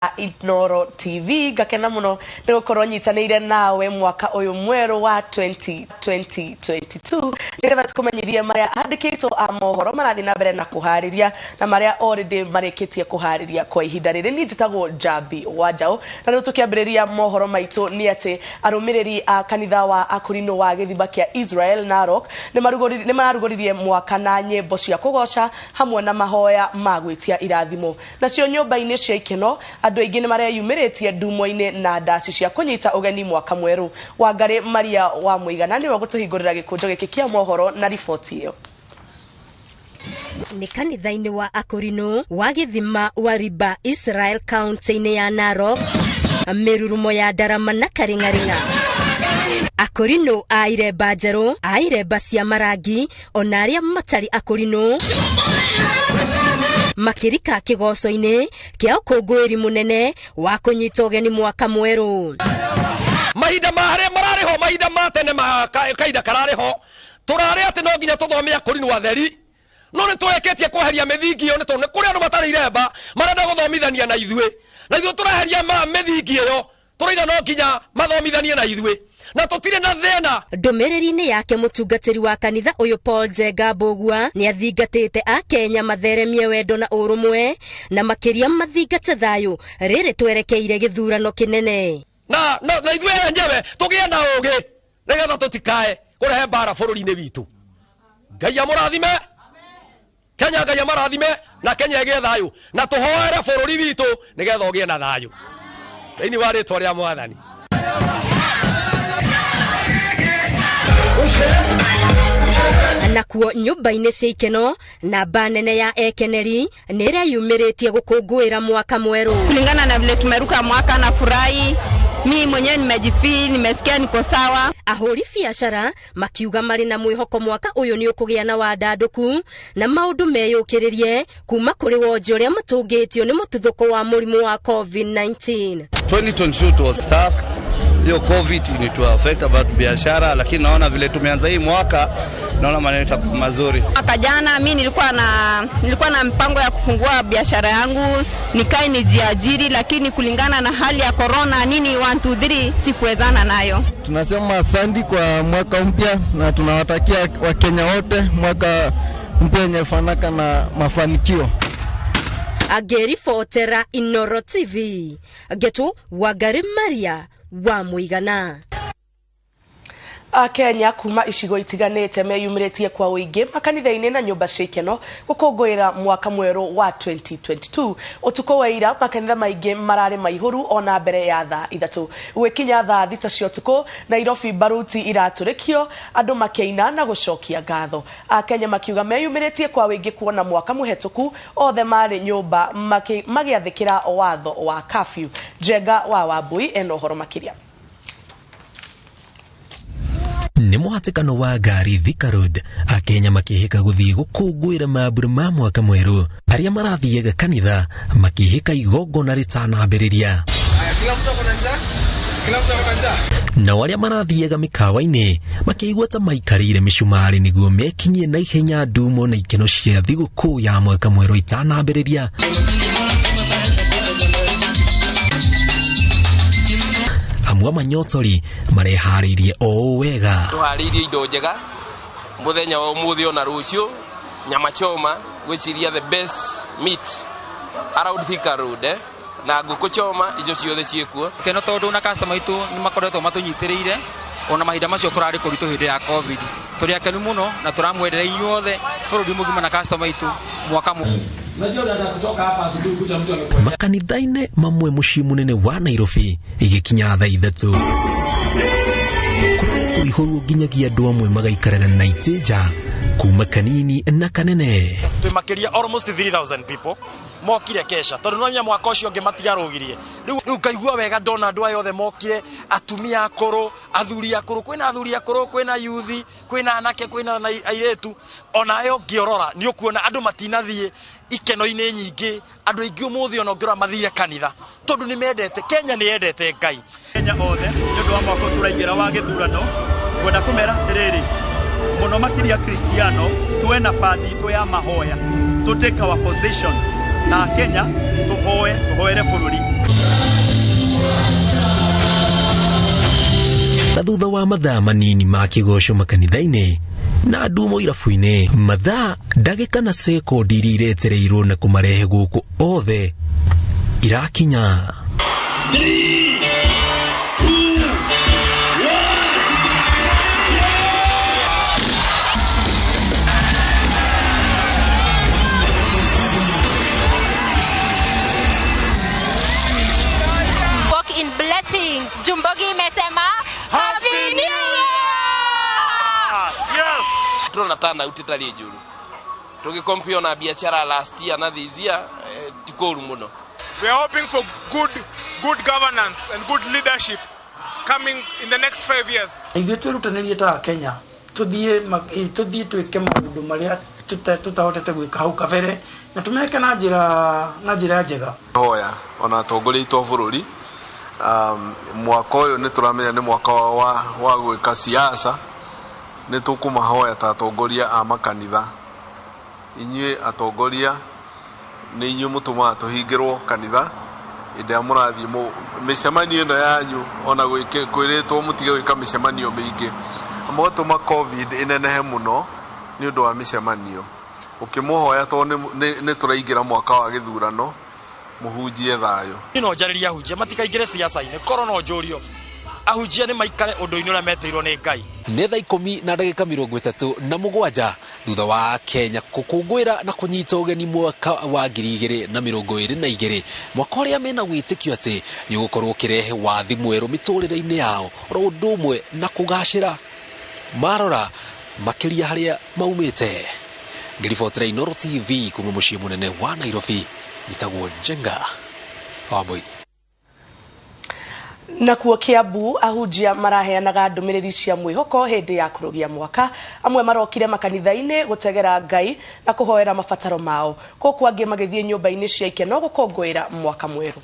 Inooro TV. Ngakena muno nĩ gũkorwo nyitanĩire nawe mwaka ũyũ mwerũ wa 2022, nĩgetha tũkũmenyithie marĩa andĩkĩtwo a mohoro marathiĩ na mbere na kũharĩria na marĩa already marĩkĩtie kũharĩria kwa ihinda rĩrĩ. Niĩ njĩtagwo Njambi wa Njaũ, na rĩu tũkĩambĩrĩria mohoro maitũ nĩ atĩ arũmĩrĩri a kanitha wa Akũrinũ wa gĩthima kĩa Israel Narok nĩ mararugũririe mwaka na nyĩmbo cia kũgoca hamwe na mahoya ma gwĩtia irathimo. Nacio nyũmba-inĩ cia ikeno, andũ aingĩ nĩ mareyumĩrĩtie ndumo-inĩ na ndaci cia kũnyita ũgeni mwaka mwerũ. Wangarĩ Maria wa Mũigana nĩwe gũtũhingũrĩra gĩkũnjo gĩkĩ kĩa mohoro na riboti ĩyo. Nĩ kanitha-inĩ wa Akũrinũ wa gĩthima wa Riba Israel, kaunti-inĩ ya Narok, mĩrurumo ya ndarama na karĩng'arĩng'a, Akũrinũ a iremba njerũ, a iremba cia marangi, ona arĩa matarĩ akũrinũ makĩrika kĩgoco-inĩ kĩa ũkũngũĩri mũnene wa kũnyita ũgeni mwaka mwerũ. Mahinda ma harĩa mararĩ ho, mahinda ma tene, ma kahinda kararĩ ho, tũrarĩ atĩ no nginya tũthome akũrinũ atheri, no nĩ tũrĩkĩtie kweheria mĩthingi ĩyo, nĩ tondũ nĩ kũrĩ andũ matarĩ iremba marenda gũthomithania na ithuĩ, na ithuĩ tũreheria ma mĩthingi ĩyo. Tũraiga no nginya mathomithanie na ithuĩ, na tũtirĩ na thĩna. Ndũmĩrĩri-inĩ yake, mũtungatĩri wa kanitha ũyũ Paul Njenga Mbũgua nĩ athingatĩte Akenya matheremie wendo na ũrũmwe, na makĩria mathingate thayũ rĩrĩ twerekeire gĩthurano kĩnene. Na ithuĩ enyewe tũgĩe na ũgĩ nĩgetha tũtikae kũrehe mbara bũrũri-inĩ witũ. Ngai amũrathime Kenya, Ngai amarathime na Kenya ĩgĩe thayũ, na tũhoere bũrũri witũ nĩgetha ũgĩe na thayũ thĩinĩ wa rĩtwa rĩa Mwathani. Nakuo nyũmba-inĩ cia ikeno, namba nene ya ekeneri nĩ ĩreyumĩrĩtie gũkũngũĩra mwaka mwerũ. Kulingana na vile tumeruka mwaka na furahi, mi mwenyewe nimejifeel, nimesikia niko sawa. Ahũri biacara makiuga marĩ na mwĩhoko mwaka ũyũ nĩ ũkũgĩa na wandandũku na maũndũ meyũkĩrĩrie kuma kũrĩ wonje ũrĩa matũngĩtio nĩ mũtuthũko wa mũrimũ wa COVID-19. 2022 it was tough. Hiyo COVID ilitu affect about biashara, lakini naona vile tumeanza hii mwaka, naona maneno itakuwa mazuri. Mwaka jana mi nilikuwa na mpango ya kufungua biashara yangu nikae nijiajiri, lakini kulingana na hali ya corona nini 1 2 3 sikuwezana nayo. Tunasema asante kwa mwaka mpya na tunawatakia Wakenya wote mwaka mpya yenye fanaka na mafanikio. Angĩribotera Inooro TV, Ngetu Wangari Maria wa Mũigana. Akenya kuma icigo itiganĩte meyumĩrĩtie kwa ũingĩ makanitha-inĩ na nyũmba cia ikeno gũkũngũĩra mwaka mwerũ wa 2022. Ũtukũ wa ira makanitha maingĩ mararĩ maihũru ona mbere ya thaa 3. Gũgĩkinya thaa 6 cia ũtukũ, Nairobi baruti iratũrĩkio, andũ makĩina na gũcokia ngatho. Akenya makiuga meyumĩrĩtie kwa ũingĩ kuona mwaka mũhetũku othe marĩ nyũmba magĩathĩkĩra watho wa curfew. Njenga wa Wambui ena ũhoro makĩria. Nĩ mũhatĩkano wa ngari Thika Road, Akenya makĩhĩka gũthiĩ gũkũngũĩra mambura ma mwaka mwerũ, arĩa marathiaga kanitha makĩhĩka igongona rĩtanambĩrĩria, nao arĩa marathiaga mĩkawa-inĩ makĩigua ta maikarĩire mĩcumarĩ nĩguo mekinyie na ihenya ndumo na ikeno cia thigũkũ ya mwaka mwerũ itanambĩrĩria. Amwe a manyotori mareharĩirie o ũũ wega. Tũharĩirie indo njega mũthenya wa ũmũthĩ ona rũciũ, nyama choma, gwĩciria the best meat around Thika Road, eh? Na ngũkũ choma, icio ciothe ciĩkuo. Keno tondu na customer itu nĩ makoretwo matũnyitĩrĩire ona mahinda macio kũrarĩ kũritũ hĩndĩ ya COVID. Tũrĩ akenu mũno na tũramwendera inyuothe bũrũri mũgima na customer itu mwaka mu Makanitha-inĩ mamwe mũciĩ mũnene wa Nairobi, igĩkinya thaa 3 kũihũrwo nginyagia andũ amwe magaikaraga na itĩ nja kuma kanini na kanene. Twĩ makĩria almost 3000 people mokire kesha, tondũ no mwaka ũcio ũngĩ matiarũgirie. Rĩu ngaigua wega ndona andũ aya othe mokire, atumia akũrũ, athuri akũrũ, kwĩna athuri akũrũ, kwĩna yuthi, kwĩna anake, kwĩna na airĩtu. Onayo ũngĩorora nĩ ũkuona andũ matinathiĩ ikeno-inĩ nyingĩ. Andũ aingĩ ũmũthĩ ona ũngĩrora mathire kanitha tondũ nĩ mendete Kenya, nĩ yendete Ngai. Kenya othe, nĩ ũndũ wa mwaka ũyũ tũraingĩra wa gĩthurano, ngwenda kũmera atĩrĩrĩ, mũno makĩria Kristiano, tuwe na bathi itũ ya mahoya, to take our position na Kenya, tũhoe, tũhoere bũrũri. Thutha wa mathaa manini ma kĩgoco makanitha-inĩ na ndumo irabu-inĩ, mathaa, ndagĩka na sekondi iria iretereirwo na kũmarehe gũkũ othe irakinya. 3, 2, 1. Walk in blessing. Jumbogi imesema Happy New Year! Yes. Turona turnout itari njuru tũgĩkompio na biacara last year na this year, ti kũru mũno. We are hoping for good governance and good leadership coming in the next 5 years. Ithuĩ twĩrutanĩrie ta Kenya tũthiĩ twĩke maũndũ marĩa tũtahotete gwĩka hau kabere na tũmeke na njĩra njega. Hoya ona atongoria aitũ a bũrũri, mwaka ũyũ nĩ tũramenya nĩ mwaka wa gwĩka siasa, nĩ tũkũmahoya ta atongoria a makanitha. Inyuĩ atongoria nĩ inyuĩ mũtũmaga tũhingĩrwo kanitha hĩndĩ ĩrĩa mũrathiĩ mĩcemanio ĩno yanyu, ona kwĩrĩtwo mũtige gwĩka mĩcemanio mĩingĩ, mũgatũma COVID ĩnenehe mũno nĩ ũndũ wa mĩcemanio. Ũkĩmũhoya tondũ nĩ tũraingĩra mwaka wa gĩthurano, mũhunjie thayũ. No njarĩrie ahunjia matikaingĩre siasa-inĩ, korwo no njũrio ahunjia nĩ maikare ũndũ-inĩ ũrĩa metĩirwo nĩ Ngai. Nĩ thaa 17:37 thutha wa Kenya gũkũngũĩra na kũnyita ũgeni mwaka wa 2022, mwaka ũrĩa mena wĩtĩkio atĩ nĩ ũgũkorwo ũkĩrehe wathi mwerũ mĩtũrĩre-inĩ yao oro ũndũ ũmwe na kũgacĩra marora makĩria harĩa maumĩte. Ngĩribotera Inooro TV kuma mũciĩ mũnene wa Nairobi, njĩtagwo Njenga Wambui. Nakuo Kiambu ahunjia maraheanaga ndũmĩrĩri cia mwĩhoko hĩndĩ ya kũrũgia mwaka. Amwe marokire makanitha-inĩ gũtegera Ngai na kũhoera mabataro mao, kũkũ angĩ magĩthiĩ nyũmba-inĩ cia ikeno gũkũngũĩra mwaka mwerũ.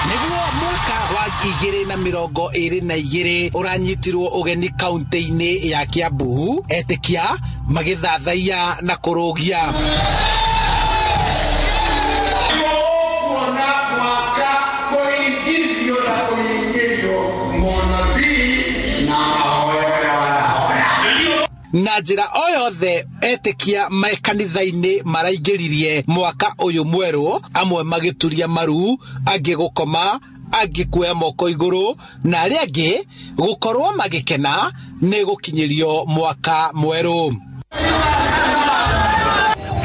Nĩguo mwaka wa 2022 ũranyitirwo ũgeni kaunti-inĩ ya Kiambu, etĩkia magĩthathaiya na kũrũgia. Na njĩra o yothe etĩkia me kanitha-inĩ maraingĩririe mwaka ũyũ mwerũ, amwe magĩturia maru, angĩ gũkoma, angĩ kuoya moko igũrũ, na arĩa angĩ gũkorwo magĩkena nĩ gũkinyĩrio mwaka mwerũ.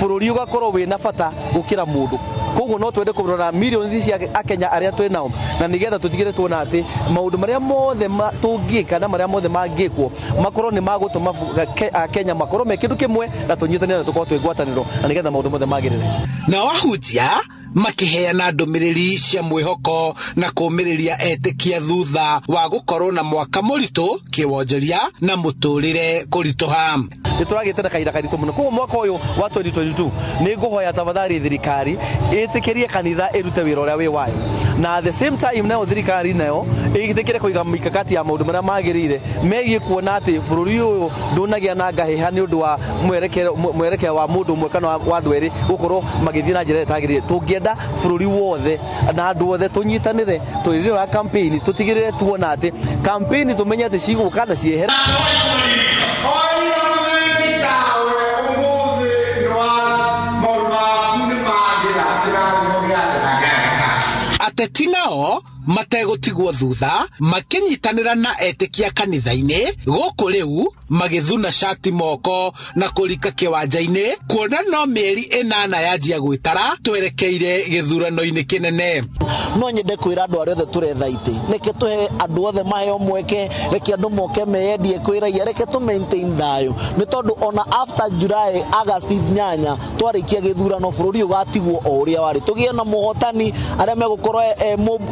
Bũrũri ũgakorwo wĩna bata gũkĩra mũndũ, koguo no twende kũrora millions cia Akenya arĩa twĩ nao, na nĩgetha tũtigĩre tuona atĩ maũndũ marĩa mothe tũngĩka na marĩa mothe mangĩkwo makorwo nĩ magũtũma Akenya makorwo me kĩndũ kĩmwe na tũnyitanĩre na tũkorwo twĩ ngwatanĩro, na nĩgetha maũndũ mothe magĩrĩre. Nao ahunjia makĩheana ndũmĩrĩri cia mwĩhoko na kũũmĩrĩria etĩkia thutha wa gũkorwo na mwaka mũritũ kĩwonjoria na mũtũrĩre kũritũha. Nĩ tũragĩte na kahinda karitũ mũno, koguo mwaka ũyũ wa 2022 nĩ ngũhoya tafadhali thirikari ĩtĩkĩrie kanitha ĩrute wĩra ũrĩa wĩ wayo, na at the same time nayo thirikari nayo ĩtĩkĩre kũiga mikakati ya maũndũ marĩa magĩrĩire megiĩ kuona atĩ bũrũri ũyũ ndũnagĩa na ngahĩha nĩ ũndũ wa mwerekero wa mũndũ ũmwe kana wa andũ erĩ gũkorwo magĩthiĩ na njĩra ĩrĩa ĩtagĩrĩire. Tũngĩenda bũrũri wothe na andũ othe tũnyitanĩre tũrĩrĩ campaign, tũtigĩrĩre tuona atĩ campaign tũmenye atĩ cigũka na ciehere. Ateti nao mategũtigwo thutha makĩnyitanĩra na etĩkia kanitha-inĩ gũkũ rĩu magĩthuna cati moko na kũrika kĩwanja-inĩ kuona no mĩeri 8 yanjia gwĩtara twerekeire gĩthurano-inĩ kĩnene. No nyende kwĩra andũ arĩa othe tũretha itĩ, reke tũhe andũ othe maheo mweke, reke andũ moke meyendie kwĩ raia, reke tũ maintain thayũ, nĩ tondũ ona after July, August 8 twarĩkia gĩthurano bũrũri ũgatigwo o ũrĩa warĩ, tũgĩe na mũhotani arĩa megũkorwo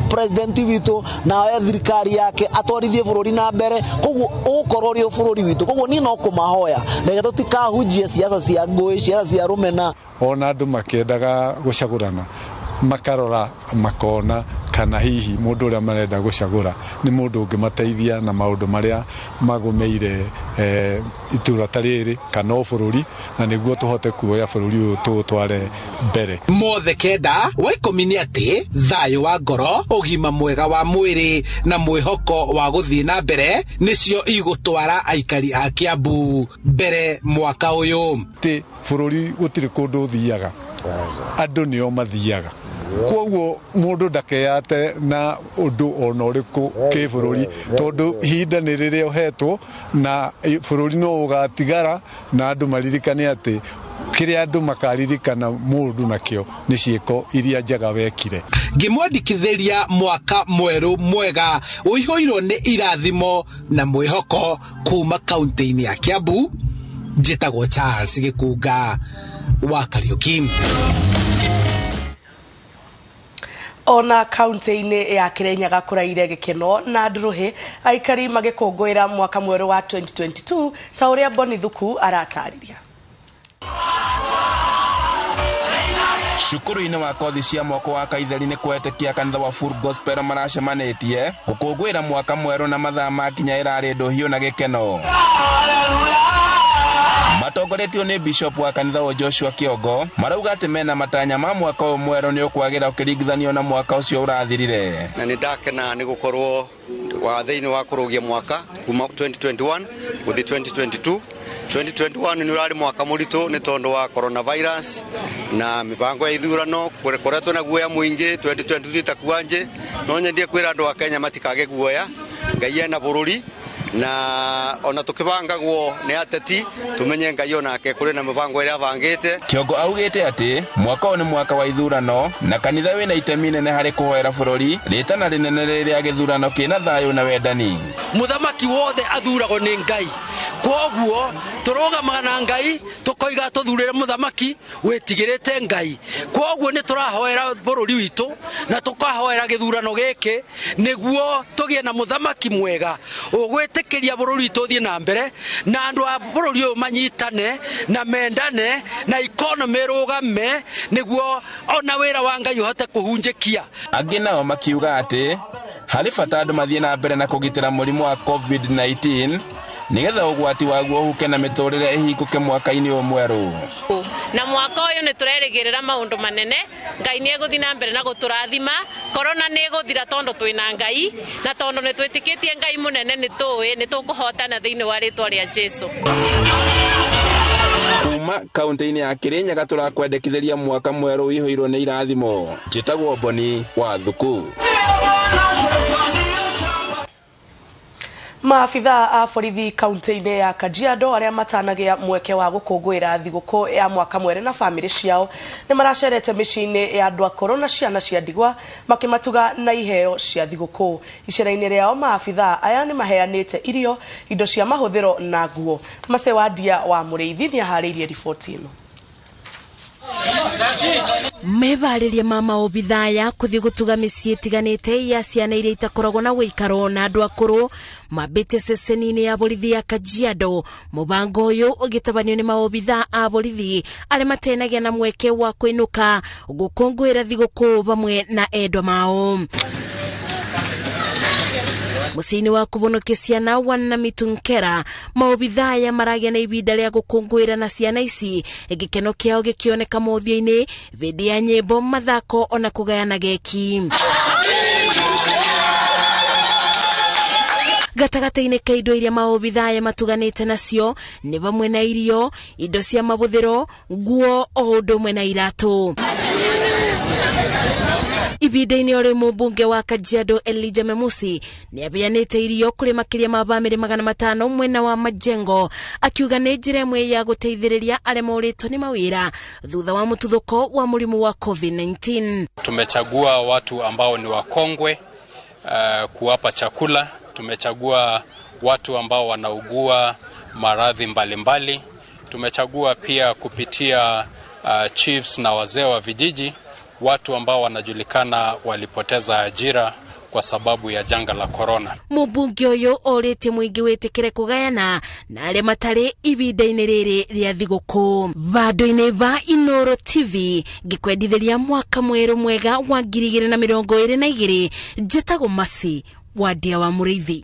president witũ na oe thirikari yake atwarithie bũrũri na mbere, koguo ũgũkorwo ũrĩ bũrũri witũ. Koguo niĩ no kũmahoya reke tũtikahunjie siasa cia ngũĩ, siasa cia rũmena. Ona andũ makĩendaga gũcagũrana makarora makona Kana hihi mũndũ ũrĩa marenda gũcagũra nĩ mũndũ ũngĩmateithia na maũndũ marĩa magũmĩire itũra ta rĩrĩ kana o bũrũri, na nĩguo tũhote kuoya bũrũri ũyũ tũũtware mbere. Mothe kenda wa 10 nĩ atĩ thayũ wa ngoro, ũgima mwega wa mwĩrĩ na mwĩhoko wa gũthiĩ na mbere nĩcio igũtwara aikari a Kiambu mbere mwaka ũyũ. Ti bũrũri gũtirĩ kũndũ ũthiaga, andũ nĩo mathiaga. Koguo mũndũ ndakeyate na ũndũ ona ũrĩkũ kĩbũrũri, tondũ ihinda nĩ rĩrĩa ũhetwo na bũrũri no ũgatigara, na andũ maririkane atĩ kĩrĩa andũ makaririkana mũndũ nakĩo nĩ ciĩko iria njega wekire. Ngĩmwandĩkithĩria mwaka mwerũ mwega ũihũirwo nĩ irathimo na mwĩhoko kuma kaunti-inĩ ya Kiambu. Njĩtagwo Charles Gĩkunga wa Kariuki. Ona kaunti-inĩ ya Kirinyaga kũraire gĩkeno na ndũrũhĩ aikari magĩkũngũĩra mwaka mwerũ wa 2022 ta ũrĩa Boni Thuku aratarĩria. Cukuru-inĩ wa kothi cia mwako wa Kaitheri nĩ kwetĩkia kanitha wa Full Gospel maracemanĩtie gũkũngũĩra mwaka mwerũ na mathaa makinya ĩrarĩ ndũhiũ na gĩkeno. Matongoretio nĩ Bishop wa kanitha wa Joshua Kiongo marauga atĩ mena matanya ma mwaka ũyũ mwerũ nĩ ũkwagĩra ũkĩringithanio na mwaka ũcio ũrathirire. Na nĩ ndakena nĩ gũkorwo wa thĩinĩ wa kũrũgia mwaka kuma 2021 gũthiĩ 2022. 2021 nĩ ũrarĩ mwaka mũritũ nĩ tondũ wa coronavirus na mĩbango ya ithurano kũkoretwo na guoya mũingĩ. 2022 itakuwa nje, no nyendie kwĩra andũ a Kenya matikage guoya. Ngai ena bũrũri na ona tukibangagwo nĩ ateti tumenye Ngai onake kũrĩ na mĩbango ĩrĩa abangĩte. Kiongo augĩte atĩ mwaka ũyũ nĩ mwaka wa ithurano na kanitha wĩna itemi nene harĩ kũhoera bũrũri rĩtana rĩnene rĩrĩa gĩthurano kĩna thayũ na wendani. Mũthamaki wothe athuragwo nĩ Ngai, kwoguo tũrũgamaga na Ngai tũkoiga tũthurĩre mũthamaki wĩtigĩrĩte Ngai. Kwoguo nĩ tũrahoera bũrũri witũ na tũkahoera gĩthurano gĩkĩ nĩguo tũgĩe na mũthamaki mwega ũgwĩtĩkĩria bũrũri witũ ũthiĩ na mbere na andũ a bũrũri ũyũ manyitane na mendane na economy ĩrũgame nĩguo ona wĩra wa Ngai ũhote kũhunjĩkia. Angĩ nao makiuga atĩ harĩ bata andũ mathiĩ na mbere na kũgitĩra mũrimũ wa COVID-19 nigetha ũgwati waguo ũhuke na mĩtũrĩre ĩhingũke mwaka-inĩ ũyũ mwerũ. Na mwaka ũyũ nĩ tũrerĩgĩrĩra maũndũ manene. Ngai nĩ egũthiĩ na mbere na gũtũrathima. Korona nĩ ĩgũthira tondũ twĩna Ngai, na tondũ nĩ twĩtĩkĩtie Ngai mũnene nĩ tũĩ nĩ tũkũhotana thĩinĩ wa rĩtwa rĩa Jesũ. Kuma kaunti-inĩ ya Kirinyaga tũrakwendekithĩria mwaka mwerũ ũihũirwo nĩ irathimo. Njĩtagwo Boni wa Thuku. Maabithaa a borithi kaunti-inĩ ya Kajiado arĩa matanagĩa mweke wa gũkũngũĩra thigũkũ ya mwaka mwerũ na bamĩrĩ ciao nĩ maracerete mĩciĩ-inĩ ya andũ akũrũ na ciana cia ndigwa makĩmatuga na iheo cia thigũkũ. Icera-inĩ rĩao maabithaa aya nĩ maheanĩte irio, indo cia mahũthĩro na nguo. Macewandia wa Mũrĩithi nĩ aharĩirie riboti ĩno. Mevarĩria ma maobithaa ya kũthiĩ gũtuga mĩciĩ ĩtiganĩte ya ciana iria itakoragwo na wĩikaro na andũ akũrũ mambĩte ceceni-inĩ ya borithi ya Kajiado. Mũbango ũyũ ũgĩtabanio nĩ maobithaa a borithi arĩa matenagia na mweke wa kũinũka gũkũngũĩra thigũkũ vamwe na endwa mao. Mũciĩ-inĩ wa kũvonokia ciana wa Namitunkera, maobithaa ya maragĩa na ibinda rĩa gũkũngũĩra na ciana ici, gĩkeno kĩao gĩkĩoneka mothiũ-inĩ hĩndĩ ya nyĩmbo, mathako ona kũgayana geki. Gatagatĩ-inĩ ka indo iria maobithaa ya matuganĩte nacio nĩ vamwe na irio, indo cia mahũthĩro, nguo o ũndũ ũmwe na iratũ. Ibinda-inĩ o rĩmwe mbunge wa Kajiado Elijah Memusi nĩ aheanĩte irio kũrĩ makĩria ma bamĩrĩ 500 mwena wa Majengo, akiuga nĩ njĩra ĩmwe ya gũteithĩrĩria arĩa morĩtwo nĩ mawĩra thutha wa mũtuthũko wa mũrimũ wa COVID-19. Tumechagua watu ambao ni wakongwe kuwapa chakula. Tumechagua watu ambao wanaugua maradhi mbalimbali. Tumechagua pia kupitia chiefs na wazee wa vijiji, watu ambao wanajulikana walipoteza ajira kwa sababu ya janga la korona. Mũmbunge ũyũ orĩtie mũingĩ wĩtĩkĩre kũgayana na arĩa matarĩ ihinda-inĩ rĩrĩ rĩa thigũkũ. Vandũ-inĩ va Inooro TV ngĩkwendithĩria mwaka mwerũ mwega wa 2022, njĩtagwo Mercy Wandia wa Mũrĩithi.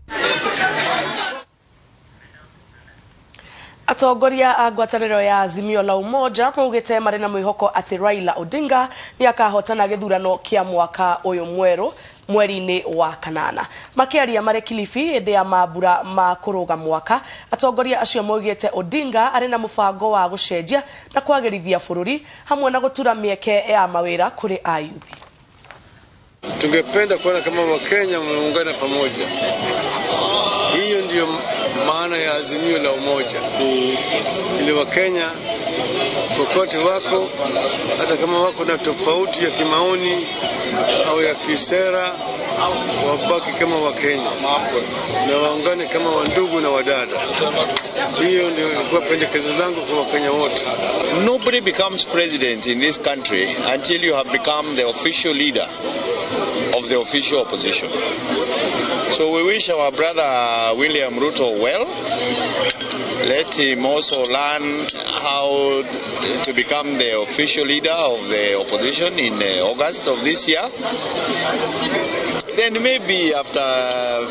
Atongoria a ngwatanĩro ya Azimio la Umoja maugĩte marĩ na mwĩhoko atĩ Raila Odinga nĩ akahotana gĩthurano kĩa mwaka ũyũ mwerũ mweri-inĩ wa kanana. Makĩaria marĩ Kilifi hĩndĩ ya mambura ma kũrũga mwaka, atongoria acio maugĩte Odinga arĩ na mũbango wa gũcenjia na kwagĩrithia bũrũri hamwe na gũtura mĩeke ya mawĩra kũrĩ ayuthi. Tungependa kuona kama Wakenya wameungana pamoja. Hiyo ndiyo maana ya Azimio la Umoja, ili Wakenya kokote wako, hata kama wako na tofauti ya kimaoni au ya kisera, wabaki kama Wakenya na waungane kama wandugu na wadada. Hiyo ndio ilikuwa pendekezo langu kwa Wakenya wote. Nobody becomes president in this country until you have become the official leader of the official opposition. So we wish our brother William Ruto well. Let him also learn how to become the official leader of the opposition in August of this year. Then maybe after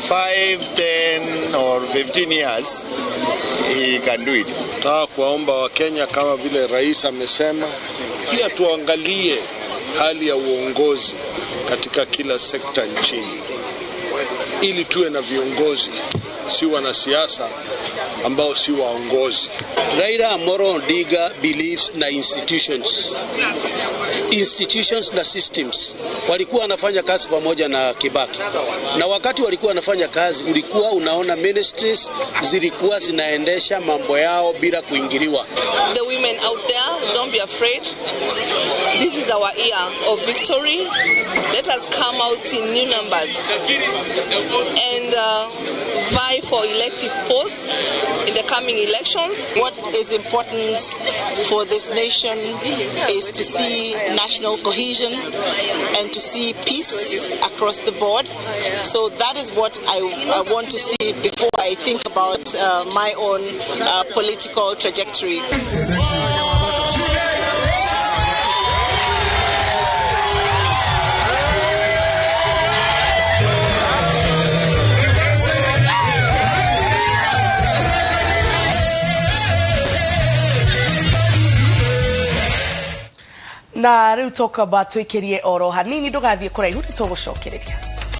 5, 10 or 15 years, he can do it. Nataka kuwaomba Wakenya kama vile rais amesema, pia tuangalie hali ya uongozi katika kila sekta nchini, ili tuwe na viongozi, si wanasiasa ambao si waongozi. Raila Amolo Odinga believes na institutions. Institutions na systems. Walikuwa wanafanya kazi pamoja na Kibaki. Na wakati walikuwa wanafanya kazi, ulikuwa unaona ministries zilikuwa zinaendesha mambo yao bila kuingiliwa. The women out there, don't be afraid. This is our year of victory. Let us come out in new numbers and vie for elective posts in the coming elections. What is important for this nation is to see national cohesion and to see peace across the board. So that is what I want to see before I think about my own political trajectory. Na rĩu tũkwamba twĩkĩrie oro hanini ndũgathiĩ kũraihu nĩtũgũcokereria.